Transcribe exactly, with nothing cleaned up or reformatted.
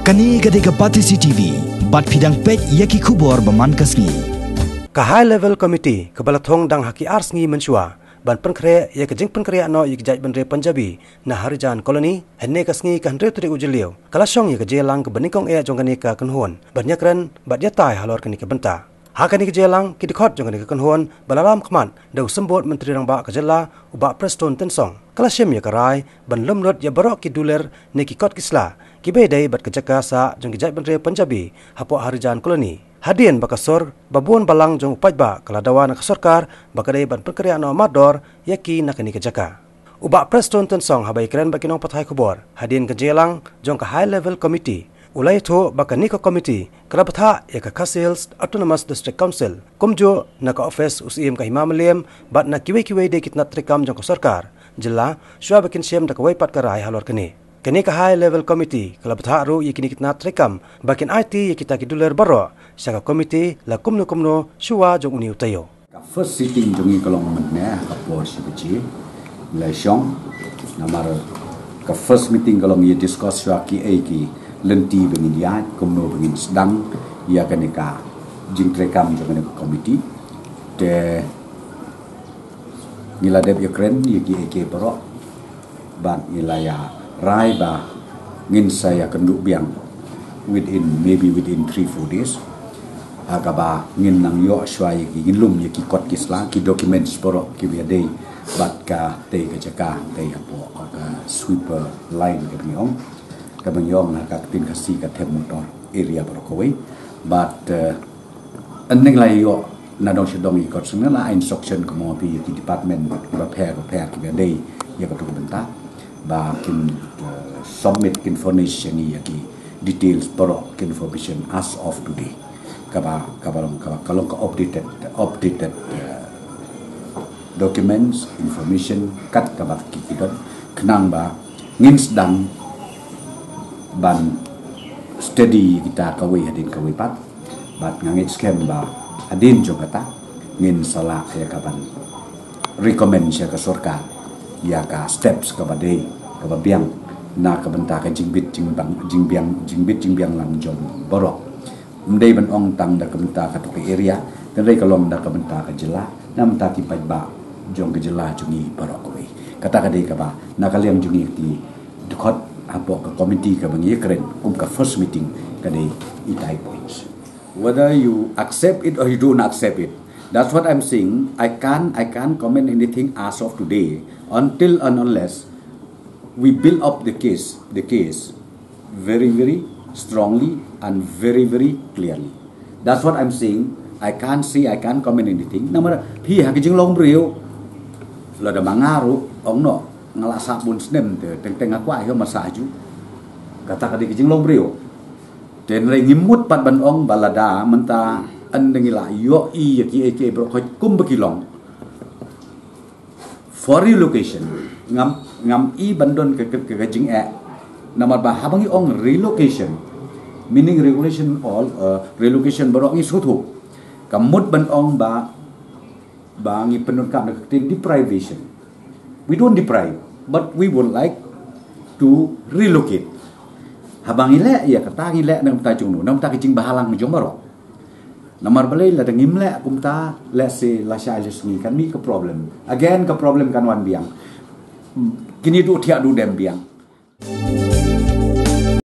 Kane ka dei ka Batesi T V, bad phi dang peit ïa ki khubor ba man ka sngi. Ka High Level Committee kaba la thung dang ha ki ar sngi mynshuwa ban pynkhreh ïa ka jingpynkhreh noh ïa ki jaitbynriew Punjabi na Harijan Colony, hynne ka sngi ka hynriew tarik u Jylliew, ka la shong ïa ka jingïalang kaba nyngkong eh jong kane ka kynhun ban ïakren bad ïatai halor kane ka bynta. Ha kane ka jingïalang, ki dkhot jong kane ka kynhun ba la lam khmat da u Symbud Myntri Rangbah ka jylla, u Bah Prestone Tynsong, ka la shim ïa ka rai ban lum lut ïa baroh ki dulir ne ki kot ki sla kiba ïadei bad ka jaka sah jong ki jaitbynriew Punjabi hapoh Harijan Colony, hadien ba ka sur ba bun balang jong u paidbah ka la dawa na ka sorkar ba ka dei ban pynkhreh noh mardor ïa ki na kane ka jaka. U Bah Prestone Tynsong, haba ïakren bad ki nongpathai khubor hadien ka jingïalang jong ka High Level Committee, u la ïathuh ba kane ka committee ka la bthah ïa ka Khasi Hills Autonomous District Council, kumjuh na ka ophis u Syiem ka Hima Mylliem bad na kiwei kiwei de ki tnat treikam jong ka sorkar jylla, shuwa ba kin shim da kawei pat ka rai halor kane. Kane ka High Level Committee ka la bthah ruh ïa kine ki tnat treikam ba kin aiti ïa kita ki dulir baroh sha ka committee la kumno kumno shuwa jong une u taïew. Ka first sitting jong ngi ka long mynne ha ka por shi baje la shong. Namar ka first meeting ka long ïa discuss shuwa kiei ki lynti ba ngin ïaid, kumno ba ngin sdang ïa kane ka jingtreikam jong kane ka committee. Te ngi la dep ïakren ïa kiei kiei baroh. Bad ngi la ïa rai ba ngin sa ïakynduh biang within, maybe within three four days. Ha kaba ngin nang ïoh shuwa ïa ki, ngin lum ïa ki kot ki sla, ki documents baroh kiba ïadei bad katei ka jaka, tei hapoh ka sweeper line kaba ngi ong, kaba ngi ong ha ka ktien Khasi ka them motor area baroh kawei. Bad, eh, Hynrei la ïoh nadong shadong ïa ki kot sngewbha, la ai instruction kumno ïa ki department bapher bapher kiba dei ïa katu ka bynta ba kin, eh, submit, kin furnish ïa ngi ïa ki details baroh, ki information as of today. Kaba, kaba long, kaba, ka long ka updated, updated, eh, documents, information, kat kaba ki, ki don, khnang ba ngin sdang ban steady kita kawei hadien kawei pat. Bad nga ngeit skhem ba hadien jong kata ngin sa lah ïa ka ban recommend sha ka sorkar ïa ka steps kaba dei, kaba biang na ka bynta ka jingbit jingbiang, jingbiang, jingbit jingbiang lang jong baroh. Ym dei ban ong tang da ka bynta katu ka area, hynrei ka long da ka bynta ka jylla, na bynta ki paidbah jong ka jylla jong ngi baroh kawei. Kata ka dei kaba na ka liang jong ngi, ki dkhot hapoh ka committee kaba ngi ïakren kum ka first meeting ka dei itai points. Whether you accept it or you don't accept it, that's what I'm saying. I can't, I can't comment anything as of today, until and unless we build up the case, the case very, very strongly and very, very clearly. That's what I'm saying. I can't say, I can't comment anything. Namar phi ha ka jinglong briew, lada ma nga ruh ong noh, nga la sah bun snem te, teng teng nga kwah ïoh masa ju. Kata ka dei ka jinglong briew. Te hynrei ngim mut pat ban ong ba lada mynta ynda ngi la ïohi ïa kiei kiei baroh kumba ki long for relocation, ngam, ngam i ban don ka, ka, ka, ka jingeh. Namar ba haba ngi ong relocation, meaning relocation all, uh, relocation baroh ngi sngewthuh. Ka mut ban ong ba, ba ngi pyndonkam da ka ktien deprivation. We don't deprive, but we would like to relocate. Haba ngi leh ïa kata, ngi leh na ka bynta jong no, na ka bynta ka jingbhalang jong baroh. Namar balei lada ngim leh kumta, let's say, lashai lashisngi, kan mih ka problem. Again ka problem kan wan biang. Kine duh thiah duh dem biang.